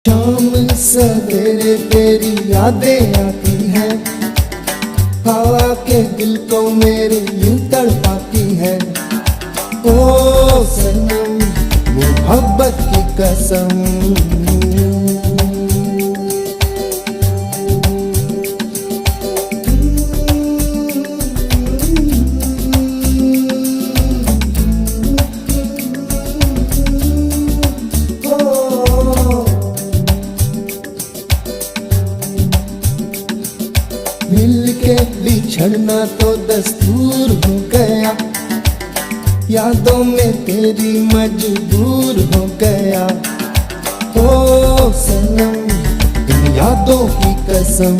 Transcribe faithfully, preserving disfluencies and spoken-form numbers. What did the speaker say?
शाम सवेरे तेरी यादें आती हैं, हवा के दिल को मेरे यूं तड़पाती है। ओ सनम, मोहब्बत की कसम। मिलके बिछड़ना तो दस्तूर हो गया, यादों में तेरी मजबूर हो गया। ओ सनम, इन यादों की कसम।